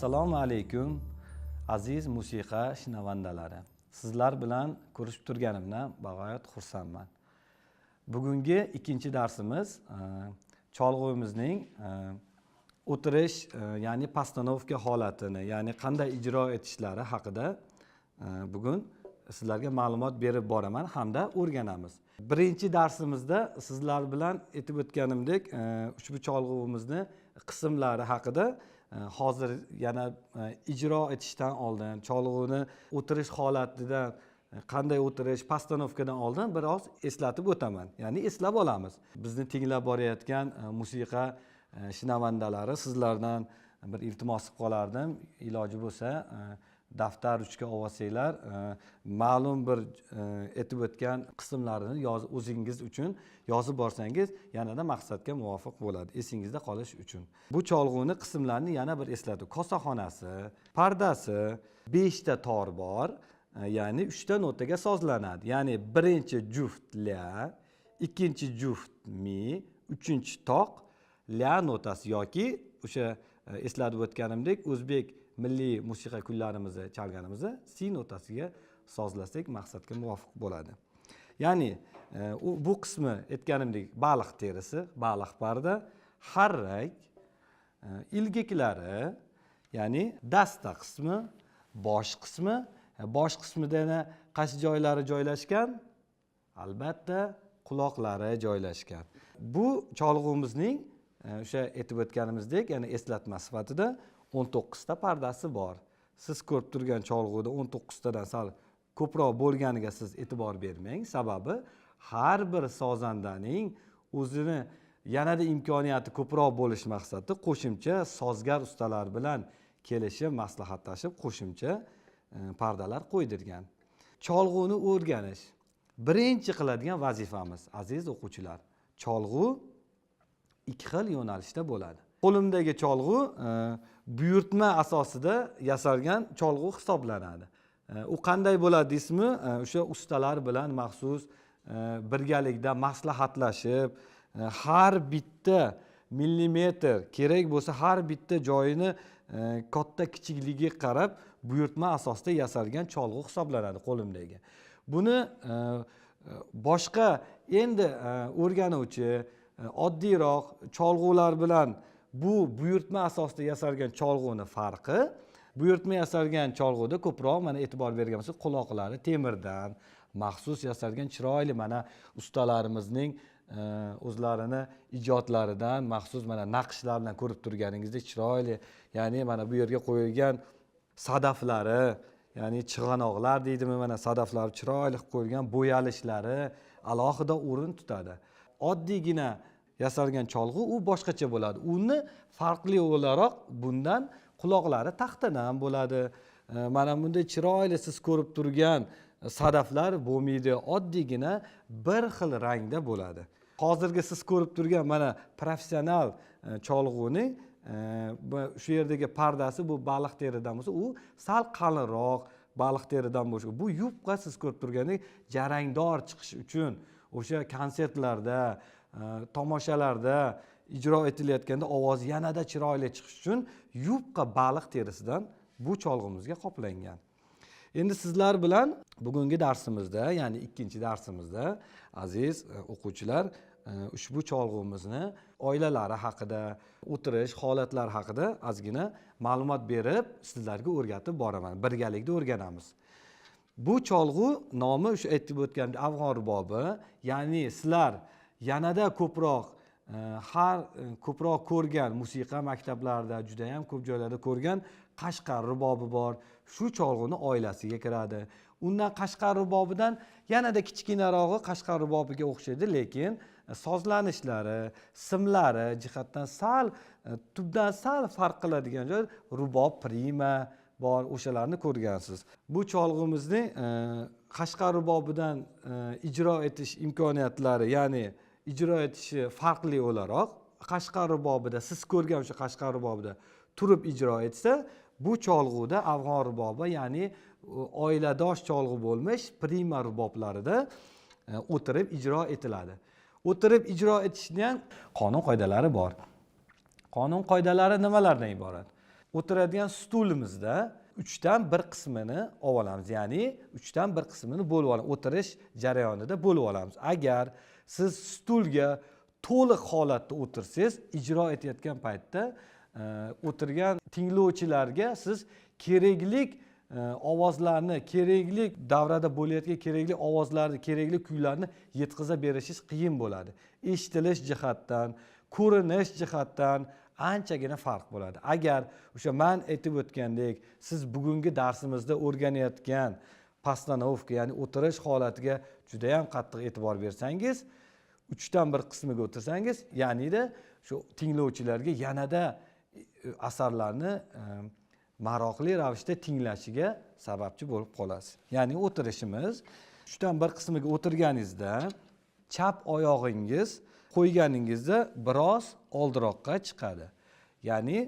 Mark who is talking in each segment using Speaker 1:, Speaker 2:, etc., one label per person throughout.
Speaker 1: Assalomu alaykum, aziz musiqa shinavandalari. Sizlar bilan ko'rishib turganimdan bag'oyat xursandman. Bugungi ikkinchi darsimiz cholg'umizning o'tirish, ya'ni постановка holatini, ya'ni qanday ijro etishlari haqida bugun sizlarga ma'lumot berib boraman hamda o'rganamiz. Birinchi darsimizda sizlar bilan aytib o'tganimdek, ushbu cholg'uvimizni qismlari haqida hozir yana ijro etishdan oldin, cholg'uni o'tirish holatidan, qanday o'tirish, постановка dan oldin biroz eslatib o'taman, ya'ni eslab olamiz. Bizni tinglab borayotgan musiqa shinavandalari, sizlardan bir iltimos qilib qolardim, iloji bo'lsa daftar, ruchka olsanglar, ma'lum bir aytib o'tgan qismlarini yozib, o'zingiz uchun yozib borsangiz, yanada maqsadga muvofiq bo'ladi, esingizda qolish uchun. Bu cholg'uni qismlarini yana bir eslatib: kosaxonasi, pardasi, beshta tor bor, ya'ni uchta notaga sozlanadi, ya'ni birinchi juft ля, ikkinchi juft mi, uchinchi toq ля notasi yoki o'sha eslatib o'tganimdek, o'zbek milliy musiqa kuylarimizni chalganimizda si notasiga sozlasak, maqsadga muvofiq bo'ladi. Ya'ni u bu qismi, aytganimdek, baliq terisi, baliq parda, xarrak, ilgiklari, ya'ni dasta qismi, bosh qismi. Bosh qismida yana qaysi joylari joylashgan? Albatta, quloqlari joylashgan. Bu cholg'umizning o'sha aytib o'tganimizdek, ya'ni eslatma sifatida, 19 ta pardasi bor. Siz ko'rib turgan cholg'uda 19 tadan sal ko'proq bo'lganiga siz e'tibor bermang, sababi har bir sozandaning o'zini yanada imkoniyati ko'proq bo'lish maqsadida qo'shimcha sozgar ustalar bilan kelishib, maslahatlashib, qo'shimcha pardalar qo'ydirgan. Cholg'uni o'rganish birinchi qiladigan vazifamiz, aziz o'quvchilar. Cholg'u ikki xil yo'nalishda bo'ladi. Qo'limdagi cholg'u buyurtma asosida yasalgan cholg'u hisoblanadi. U qanday bo'ladi deysizmi? O'sha ustalar bilan maxsus birgalikda maslahatlashib, har bitta millimetr kerak bo'lsa, har bitta joyini katta kichikligiga qarab buyurtma asosida yasalgan cholg'u hisoblanadi qo'limdagi. Buni boshqa endi o'rganuvchi oddiyroq cholg'ular bilan bu buyurtma asosida yasalgan cholg'uni farqi: buyurtma yasalgan cholg'uda ko'proq, mana, e'tibor bergan bo'lsak, quloqlari temirdan maxsus yasalgan, chiroyli, mana, ustalarimizning o'zlarini ijodlaridan maxsus, mana, naqshlar bilan ko'rib turganingizdek chiroyli, ya'ni mana bu yerga qo'yilgan sadaflari, ya'ni chig'anoqlar deydimi, mana, sadaflar chiroyli qilib qo'yilgan, bo'yalishlari alohida o'rin tutadi. Oddiygina yasalgan cholg'u, u boshqacha bo'ladi. Uni farqli o'laroq bundan quloqlari taxtadan bo'ladi. Mana bunday chiroyli siz ko'rib turgan sadaflar bo'lmaydi, oddiygina bir xil rangda bo'ladi. Hozirgi siz ko'rib turgan, mana, professional cholg'uning shu yerdagi pardasi bu baliq teridan bo'lsa, u sal qalinroq baliq teridan bo'lishi. Bu yupqa, siz ko'rib turgandek, jarangdor chiqish uchun, o'sha konsertlarda, tomoshalarda ijro etilayotganda ovoz yanada chiroyli chiqishi uchun yupqa baliq terisidan bu cholg'umizga qoplangan. Endi sizlar bilan bugungi darsimizda, ya'ni ikkinchi darsimizda, aziz o'quvchilar, ushbu cholg'umizni oilalari haqida, o'tirish holatlari haqida ozgina ma'lumot berib, sizlarga o'rgatib boraman, birgalikda o'rganamiz. Bu cholg'u nomi o'sha aytib o'tganimdek, afg'on rubobi, ya'ni sizlar yanada ko'proq har ko'proq ko'rgan, musiqa maktablarida, judayam ko'p joylarda ko'rgan qashqar rubobi bor, shu cholg'uni oilasiga kiradi. Undan, qashqar rubobidan yanada kichkinarog'i qashqar rubobiga o'xshaydi, lekin sozlanishlari, simlari jihatdan sal tubdan sal farq qiladigan joy rubob prima bor, o'shalarni ko'rgansiz. Bu cholg'umizni qashqar rubobidan ijro etish imkoniyatlari, ya'ni ijro etishi farqli o'laroq, qashqar rubobida, siz ko'rgan o'sha qashqar rubobida turib ijro etsa, bu cholg'uda, afg'on rubobi, ya'ni oiladosh cholg'u bo'lmish prima ruboblarida o'tirib ijro etiladi. O'tirib ijro etishni ham qonun qoidalari bor. Qonun qoidalari nimalardan iborat? O'tiradigan stulimizda 1/3 qismini olib olamiz, ya'ni 1/3 qismini bo'lib olamiz, o'tirish jarayonida bo'lib olamiz. Agar siz stulga to'liq holatda o'tirsangiz, ijro etayotgan paytda o'tirgan tinglovchilarga siz kerakli ovozlarni, kerakli davrada bo'layotgan kerakli ovozlarni, kerakli kuylarni yetkazib berishingiz qiyin bo'ladi. Eshitilish jihatdan, ko'rinish jihatdan anchagina farq bo'ladi. Agar o'sha man aytib o'tgandek, siz bugungi darsimizda o'rganayotgan postanovka, ya'ni o'tirish holatiga juda ham qattiq e'tibor bersangiz, 1/3 qismiga o'tirsangiz, ya'nida shu tinglovchilarga yanada asarlarni maroqli ravishda tinglashiga sababchi bo'lib qolasiz. Ya'ni o'tirishimiz 1/3 qismiga o'tirganingizda chap oyog'ingiz qo'yganingizda biroz oldiroqqa chiqadi. Ya'ni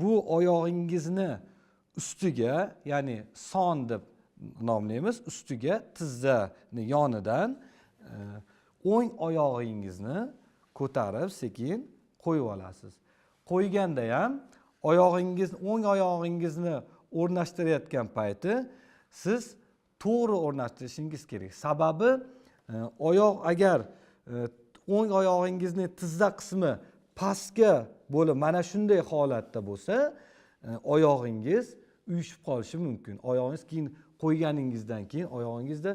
Speaker 1: bu oyog'ingizni ustiga, ya'ni son deb nomlaymiz, ustiga tizzani yonidan o'ng oyog'ingizni ko'tarib sekin qo'yib olasiz. Qo'yganda ham oyog'ingiz, o'ng oyog'ingizni o'rnashtirayotgan payti siz to'g'ri o'rnashtirishingiz kerak. Sababi oyoq agar o'ng oyog'ingizni tizza qismi pastga bo'lib mana shunday holatda bo'lsa, oyog'ingiz uyushib qolishi mumkin. Oyog'ingiz keyin qo'yganingizdan keyin oyog'ingizda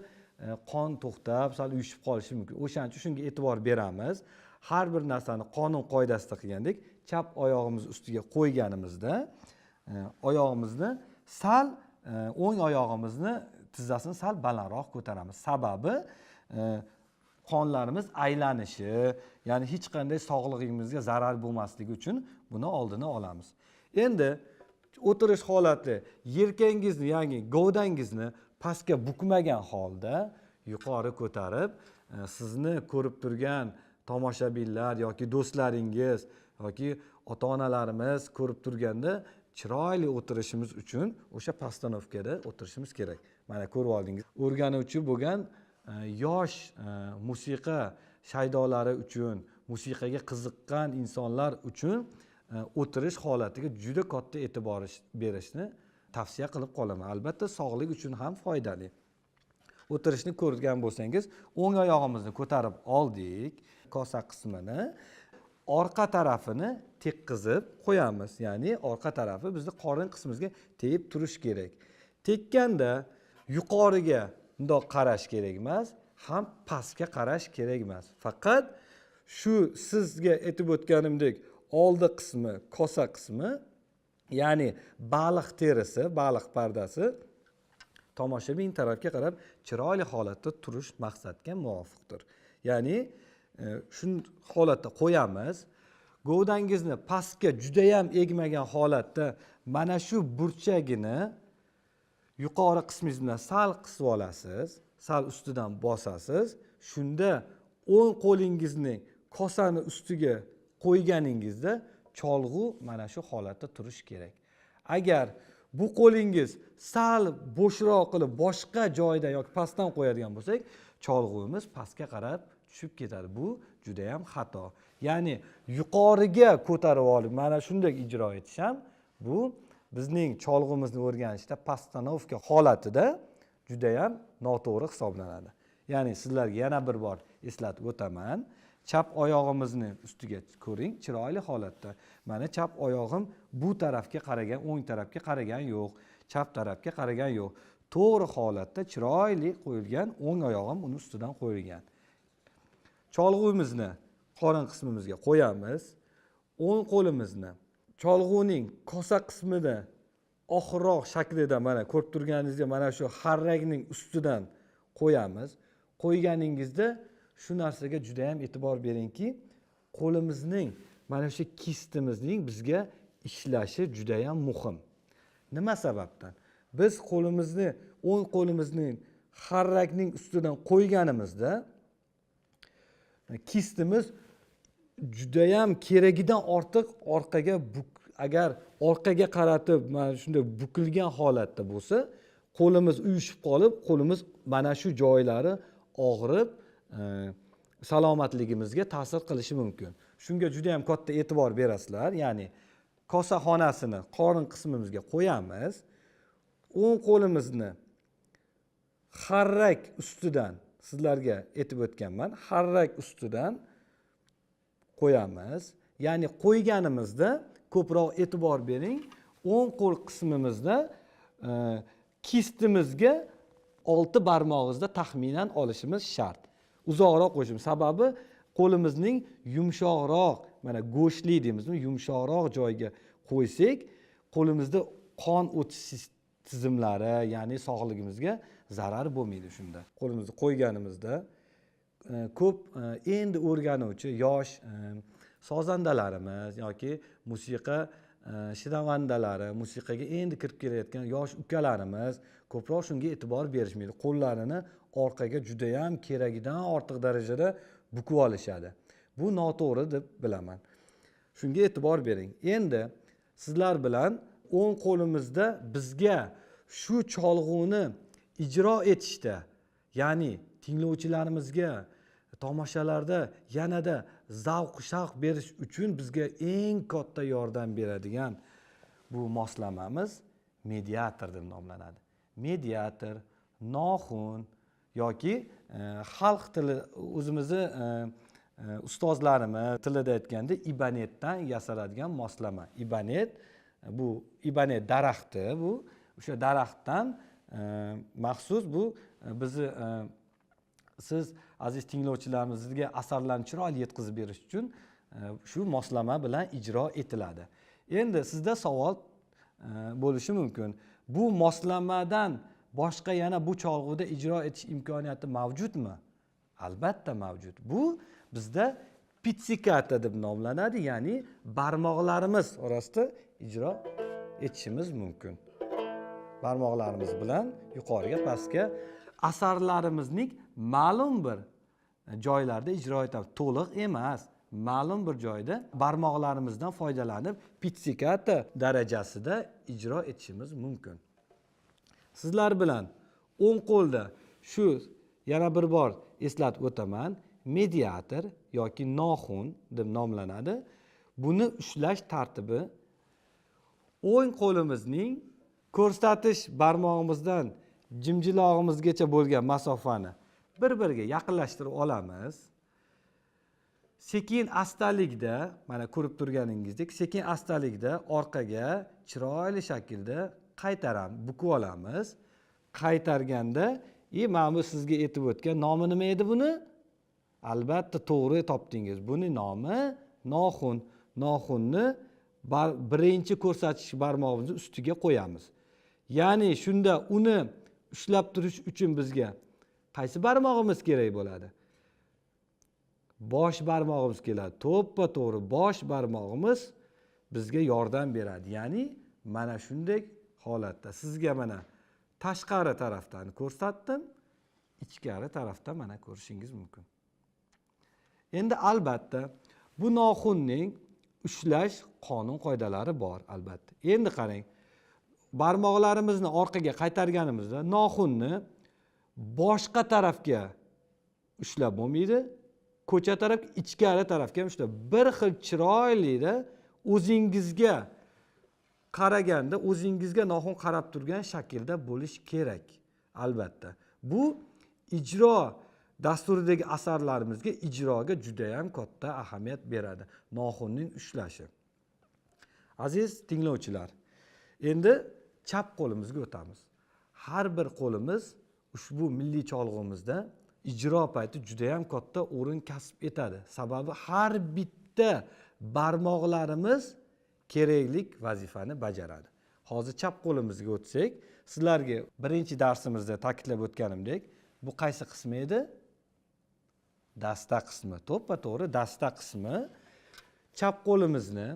Speaker 1: qon to'xtab, sal uyushib qolishi mumkin. O'shaning uchun shunga e'tibor beramiz. Har bir narsani qonun qoidasida qilgandek, chap oyog'imiz ustiga qo'yganimizda oyog'imizni sal o'ng oyog'imizni tizzasini sal balandroq ko'taramiz. Sababi qonlarimiz aylanishi, ya'ni hech qanday sog'lig'imizga zarar bo'lmasligi uchun buni oldini olamiz. Endi o'tirish holati yelkangizni, ya'ni gavdangizni pastga bukmagan holda yuqori ko'tarib, sizni ko'rib turgan tomoshabinlar yoki do'stlaringiz yoki ota-onalarimiz ko'rib turganda chiroyli o'tirishimiz uchun o'sha postanovkada o'tirishimiz kerak. Mana ko'rib oldingiz. O'rganuvchi bo'lgan yosh musiqa shaydolari uchun, musiqaga qiziqqan insonlar uchun o'tirish holatiga juda katta e'tibor berishni tavsiya qilib qolaman. Albatta sog'lik uchun ham foydali. O'tirishni ko'rgan bo'lsangiz, o'ng oyog'imizni ko'tarib oldik, kosa qismini orqa tarafini tekkizib qo'yamiz. Ya'ni orqa tarafi bizni qorin qismimizga tegib turishi kerak. Tekkanda yuqoriga bundoq qarash kerak emas, ham pastga qarash kerak emas. Faqat shu sizga aytib o'tganimdek oldi qismi, kosa qismi, ya'ni baliq terisi, baliq pardasi tomoshabin tarafga qarab chiroyli holatda turish maqsadga muvofiqdir. Ya'ni shu holatda qo'yamiz. Gavdangizni pastga juda ham egmagan holatda mana shu burchagini yuqori qismingiz bilan sal qisib olasiz, sal ustidan bosasiz. Shunda o'ng qo'lingizni kosani ustiga qo'yganingizda cholg'u mana shu holatda turishi kerak. Agar bu qo'lingiz sal bo'shroq qilib boshqa joyda yoki pastdan qo'yadigan bo'lsak, cholg'umiz pastga qarab tushib ketadi. Bu juda ham xato. Ya'ni yuqoriga ko'tarib olib mana shunday ijro etish ham bu bizning cholg'umizni o'rganishda postanovka holatida juda ham noto'g'ri hisoblanadi. Ya'ni sizlarga yana bir bor eslatib o'taman. Chap oyog'imizni ustiga ko'ring, chiroyli holatda. Mana chap oyog'im bu tarafga qaragan, o'ng tarafga qaragan yo'q, chap tarafga qaragan yo'q. To'g'ri holatda chiroyli qo'yilgan, o'ng oyog'im uni ustidan qo'yilgan. Cholg'umizni qorin qismimizga qo'yamiz. O'ng qo'limizni cholg'uning kosa qismida oxirroq shaklida mana ko'rib turganingizdek mana shu xarrakning ustidan qo'yamiz. Qo'yganingizda shu narsaga juda ham e'tibor beringki, qo'limizning mana shu kistimizning bizga ishlashi juda ham muhim. Nima sababdan? Biz qo'limizni, o'ng qo'limizning xarrakning ustidan qo'yganimizda kistimiz juda ham keragidan ortiq orqaga agar orqaga qaratib mana shunday bukilgan holatda bo'lsa, qo'limiz uyushib qolib, qo'limiz mana shu joylari og'rib, salomatligimizga ta'sir qilishi mumkin. Shunga juda ham katta e'tibor berasizlar. Ya'ni Kosaxonasini qorin qismimizga qo'yamiz. O'ng qo'limizni xarrak ustidan, sizlarga aytib o'tganman, xarrak ustidan qo'yamiz. Ya'ni qo'yganimizda ko'proq e'tibor bering, o'ng qo'l qismimizda kistimizga 6 barmog'imizda taxminan olishimiz shart. Uzoqroq qo'yishimiz sababi qo'limizning yumshoqroq, mana go'shtli deymizmi, yumshoqroq joyga qo'ysak, qo'limizda qon o'tish tizimlari, ya'ni sog'ligimizga zarar bo'lmaydi shunda. Qo'limizni qo'yganimizda ko'p endi o'rganuvchi yosh sozandalarimiz yoki musiqa shinavandalari, musiqaga endi kirib kelayotgan yosh ukalarimiz ko'proq shunga e'tibor berishmaydi. Qo'llarini orqaga judayam keragidan ortiq darajada bukib olishadi. Bu noto'g'ri deb bilaman. Shunga e'tibor bering. Endi sizlar bilan o'ng qo'limizda bizga shu cholg'uni ijro etishda, ya'ni tinglovchilarimizga tomoshalarda yanada zavq shavq berish uchun bizga eng katta yordam beradigan bu moslamamiz mediator deb nomlanadi. Mediator, noxun yoki xalq tili, o'zimizni ustozlarimiz tilida aytganda ibanetdan yasaladigan moslama. Ibanet, bu ibanet daraxti, bu o'sha daraxtdan maxsus bu bizni siz aziz tinglovchilarimizga asarlarni chiroyli yetkazib berish uchun shu moslama bilan ijro etiladi. Endi sizda savol bo'lishi mumkin. Bu moslamadan boshqa yana bu cholg'uda ijro etish imkoniyati mavjudmi? Albatta mavjud. Bu bizda pitsikata deb nomlanadi, ya'ni barmoqlarimiz orasida ijro etishimiz mumkin. Barmoqlarimiz bilan yuqoriga, pastga asarlarimizning ma'lum bir joylarda ijro etamiz. To'liq emas, ma'lum bir joyda barmoqlarimizdan foydalanib pitsikata darajasida ijro etishimiz mumkin. Sizlar bilan o'ng qo'lda shu yana bir bor eslatib o'taman, mediator yoki noxun deb nomlanadi. Buni ushlash tartibi o'ng qo'limizning ko'rsatish barmog'imizdan jimjilog'imizgacha bo'lgan masofani bir-biriga yaqinlashtirib olamiz. Sekin astalikda, mana ko'rib turganingizdek, sekin astalikda orqaga chiroyli shaklda qaytaramiz, bukib olamiz. Qaytarganda, mana bu sizga aytib o'tgan nomi nima edi buni? Albatta to'g'ri topdingiz. Buni nomi noxun. Noxunni birinchi ko'rsatish barmog'imizni ustiga qo'yamiz. Ya'ni shunda uni ushlab turish uchun bizga qaysi barmog'imiz kerak bo'ladi? Bosh barmog'imiz keladi. To'ppa-to'g'ri bosh barmog'imiz bizga yordam beradi. Ya'ni mana shunday holatda sizga mana tashqari tarafdan ko'rsatdim, ichkari tarafdan mana ko'rishingiz mumkin. Endi albatta bu noxunning ushlash qonun qoidalari bor albatta. Endi qarang, barmoqlarimizni orqaga qaytarganimizda noxunni boshqa tarafga ushlab bo'lmaydi, ko'cha taraf, ichkari tarafga ham ushlab, bir xil chiroylida o'zingizga qaraganda o'zingizga noxun qarab turgan shaklda bo'lish kerak albatta. Bu ijro dasturidagi asarlarimizga ijroga juda ham katta ahamiyat beradi noxunning ushlashi. Aziz tinglovchilar, endi chap qo'limizga o'tamiz. Har bir qo'limiz ushbu milliy cholg'umizda ijro payti juda ham katta o'rin kasb etadi. Sababi har bitta barmoqlarimiz kerakli vazifani bajaradi. Hozir chap qo'limizga o'tsak, sizlarga birinchi darsimizda ta'kidlab o'tganimdek, bu qaysi qismi edi? Dasta qismi. To'ppa-to'g'ri dasta qismi. Chap qo'limizni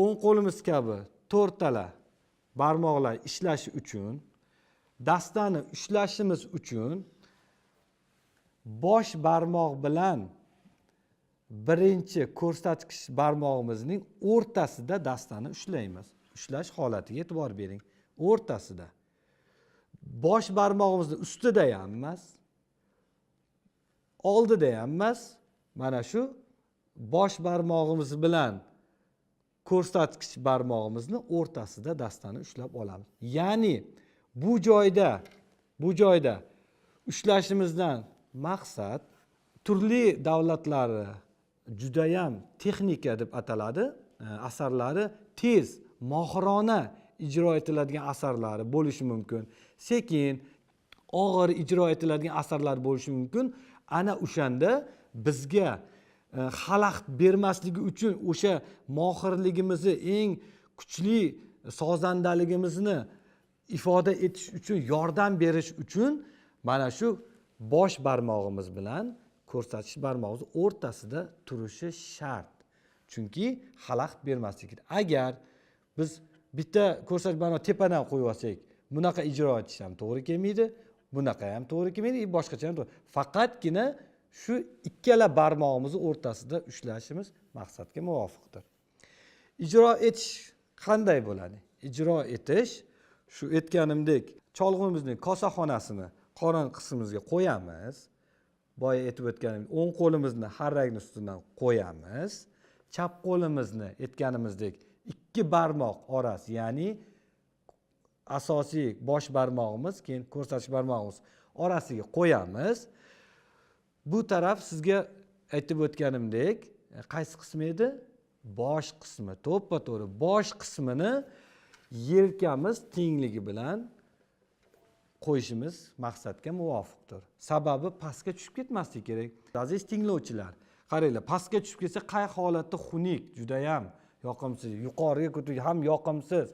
Speaker 1: o'ng qo'limiz kabi to'rttala barmoqlar ishlashi uchun, dastani ushlashimiz uchun bosh barmoq bilan birinchi ko'rsatkich barmog'imizning o'rtasida dastani ushlaymiz. Ushlash holatiga e'tibor bering. O'rtasida. Bosh barmog'imizni ustida ham emas, oldida ham emas, mana shu bosh barmog'imiz bilan ko'rsatkich barmog'imizni o'rtasida dastani ushlab olamiz. Ya'ni bu joyda ushlashimizdan maqsad turli davlatlari judayam texnika deb ataladi, asarlari tez, mohirona ijro etiladigan asarlari bo'lishi mumkin. Sekin, og'ir ijro etiladigan asarlar bo'lishi mumkin. Ana o'shanda bizga xalaqit bermasligi uchun o'sha mohirligimizni, eng kuchli sozandaligimizni ifoda etish uchun, yordam berish uchun mana shu bosh barmog'imiz bilan ko'rsatish barmog'imiz o'rtasida turishi shart. Chunki xalaqit bermasligi kerak. Agar biz bitta ko'rsatish barmoq tepadan qo'yib olsak, bunaqa ijro etish ham to'g'ri kelmaydi, bunaqa ham to'g'ri kelmaydi, boshqacha ham to'g'ri. Faqatgina shu ikkala barmog'imizni o'rtasida ushlashimiz maqsadga muvofiqdir. Ijro etish qanday bo'ladi? Ijro etish shu aytganimdek, cholg'umizning kosaxonasini qorin qismimizga qo'yamiz. Boya aytib o'tganimdek, o'ng qo'limizni xarrakni ustidan qo'yamiz. Chap qo'limizni aytganimizdek ikki barmoq orasi, ya'ni asosiy bosh barmog'imiz, keyin ko'rsatish barmog'imiz orasiga qo'yamiz. Bu taraf sizga aytib o'tganimdek, qaysi qismi edi? Bosh qismi, to'ppa-to'g'ri bosh qismini yelkamiz tengligi bilan qo'yishimiz maqsadga muvofiqdir. Sababi pastga tushib ketmasligi kerak. Aziz tinglovchilar, qaranglar, pastga tushib ketsa qay holatda xunuk, juda ham yoqimsiz, yuqoriga ko'tarib ham yoqimsiz,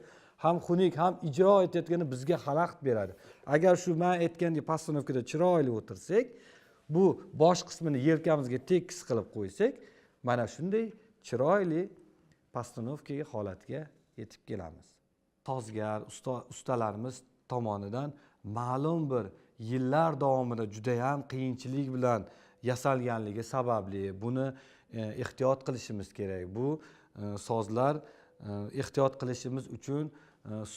Speaker 1: ham xunuk, ham ijro etayotganda bizga xalaqit beradi. Agar shu men aytgandek postanovkada chiroyli o'tirsak, bu bosh qismini yelkamizga tekis qilib qo'ysak, mana shunday chiroyli postanovkaga holatga yetib kelamiz. Sozgar ustalarimiz tomonidan ma'lum bir yillar davomida juda ham qiyinchilik bilan yasalganligi sababli buni ehtiyot qilishimiz kerak. Bu sozlar ehtiyot qilishimiz uchun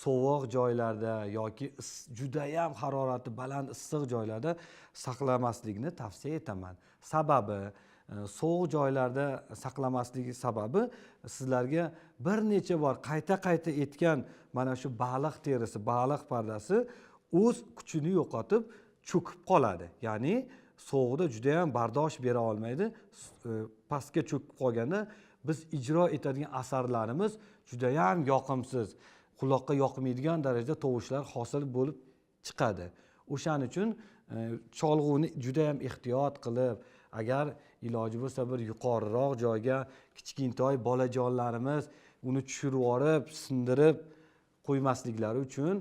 Speaker 1: sovuq joylarda yoki juda ham harorati baland issiq joylarda saqlamaslikni tavsiya etaman. Sababi sovuq joylarda saqlamasligi sababi sizlarga bir necha bor qayta-qayta aytgan mana shu baliq terisi, baliq pardasi o'z kuchini yo'qotib cho'kib qoladi. Ya'ni sovuqda juda ham bardosh bera olmaydi. Pastga cho'kib qolganda biz ijro etadigan asarlarimiz juda ham yoqimsiz, quloqqa yoqmaydigan darajada tovushlar hosil bo'lib chiqadi. O'shaning uchun cholg'uni juda ham ehtiyot qilib, agar iloji bo'lsa bir yuqoriroq joyga kichkintoy bolajonlarimiz uni tushirib yuborib, sindirib qo'ymasliklari uchun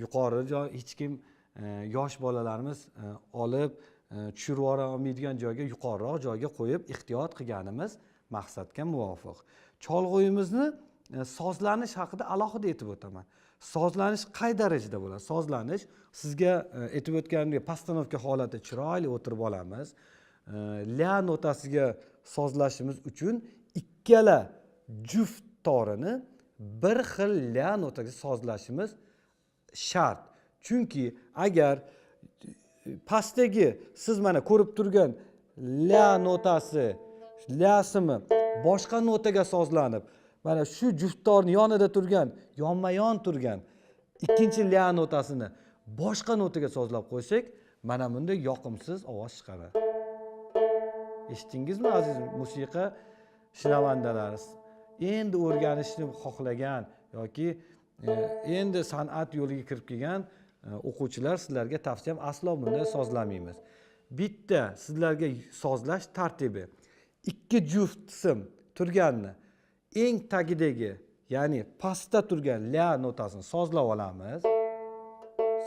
Speaker 1: yuqori joy hech kim yosh bolalarimiz olib tushirib yubora olmaydigan joyga, yuqoriroq joyga qo'yib ehtiyot qilganimiz maqsadga muvofiq. Cholg'uyimizni sozlanish haqida alohida aytib o'taman. Sozlanish qay darajada bo'ladi? Sozlanish sizga aytib o'tganimdek postanovka holati chiroyli o'tirib olamiz. La notasiga sozlashimiz uchun ikkala juft torini bir xil la notaga sozlashimiz shart. Chunki agar pastdagi siz mana ko'rib turgan la notasi, la simi boshqa notaga sozlanib, mana shu jufttorni yonida turgan, yonma-yon turgan ikkinchi la notasini boshqa notaga sozlab qo'ysak, mana bunday yoqimsiz ovoz chiqadi. Eshitdingizmi aziz musiqa shinavandalari? Endi o'rganishni xohlagan yoki endi san'at yo'liga kirib kelgan o'quvchilar, sizlarga tavsiyam aslo bunday sozlamaymiz. Bitta sizlarga sozlash tartibi: ikki juft sim turganni eng tagidagi, ya'ni pastda turgan la notasini sozlab olamiz.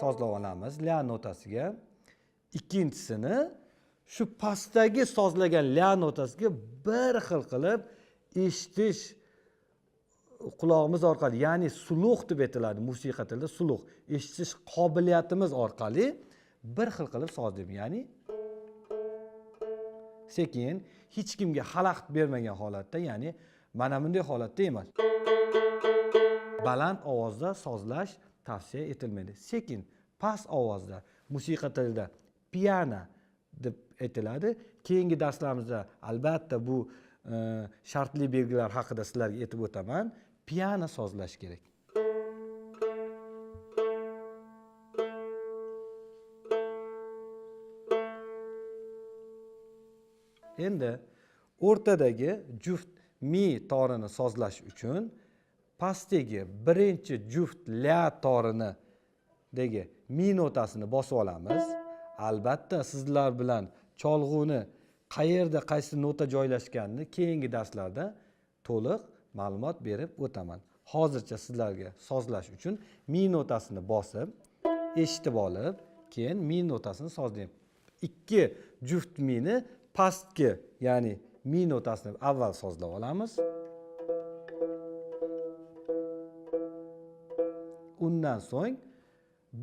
Speaker 1: Sozlab olamiz la notasiga. Ikkinchisini shu pastdagi sozlagan la notasiga bir xil qilib eshitish qulog'imiz orqali, ya'ni suluq deb aytiladi musiqa tilida, suluq, eshitish qobiliyatimiz orqali bir xil qilib sozlaymiz. Ya'ni sekin, hech kimga xalaqit bermagan holatda, ya'ni mana bunday holatda emas. Baland ovozda sozlash tavsiya etilmaydi. Sekin, past ovozda, musiqa tilida piano deb aytiladi. Keyingi darslarimizda albatta bu shartli belgilar haqida sizlarga aytib o'taman. piano sozlash kerak. Endi o'rtadagi juft mi torini sozlash uchun pastdagi birinchi juft la torini dagi mi notasini bosib olamiz. Albatta sizlar bilan cholg'uni qayerda qaysi nota joylashganini keyingi darslarda to'liq ma'lumot berib o'taman. Hozircha sizlarga sozlash uchun mi notasini bosib, eshitib olib, keyin mi notasini sozlaymiz. Ikki juft mini pastki, ya'ni mi notasini avval sozlab olamiz. Undan so'ng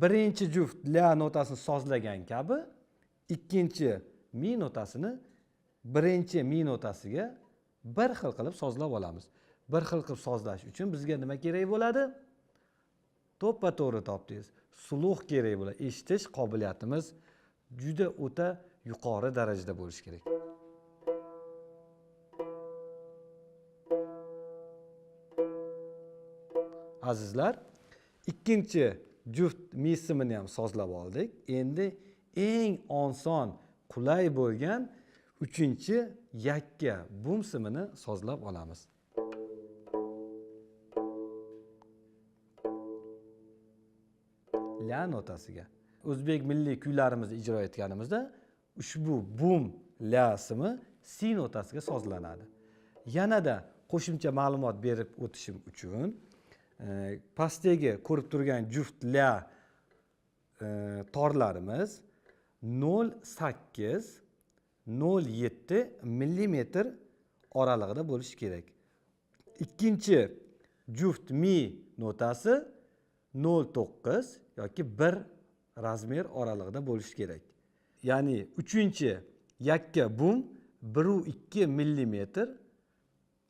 Speaker 1: birinchi juft la notasini sozlagan kabi ikkinchi mi notasini birinchi mi notasiga bir xil qilib sozlab olamiz. Bir xil qilib sozlash uchun bizga nima kerak bo'ladi? To'ppa-to'g'ri topdingiz. Suluh kerak bo'ladi. Eshitish qobiliyatimiz juda o'ta yuqori darajada bo'lishi kerak. Azizlar, ikkinchi juft mi simini ham sozlab oldik. Endi eng oson, qulay bo'lgan uchinchi yakka bum simini sozlab olamiz. La notasiga. O'zbek milliy kuylarimizni ijro etganimizda ushbu bum la simi si notasiga sozlanadi. Yanada qo'shimcha ma'lumot berib o'tishim uchun pastdagi ko'rib turgan juft la torlarimiz 0.8 0.7 millimetr oralig'ida bo'lishi kerak. Ikkinchi juft mi notasi 0.9 yoki 1 razmer oralig'ida bo'lishi kerak. Ya'ni uchinchi yakka bum 1.2 millimetr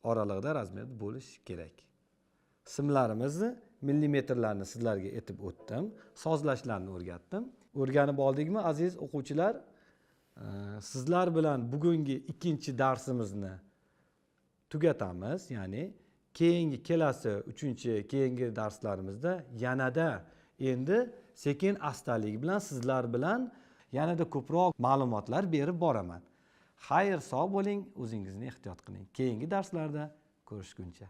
Speaker 1: oralig'ida razmerda bo'lishi kerak. Simlarimizni millimetrlarni sizlarga aytib o'tdim, sozlashlarni o'rgatdim. O'rganib oldikmi aziz o'quvchilar? Sizlar bilan bugungi ikkinchi darsimizni tugatamiz. Ya'ni keyingi kelasi uchinchi keyingi darslarimizda yanada endi sekin astalik bilan sizlar bilan yanada ko'proq ma'lumotlar berib boraman. Xayr, sog' bo'ling, o'zingizni ehtiyot qiling. Keyingi darslarda ko'rishguncha.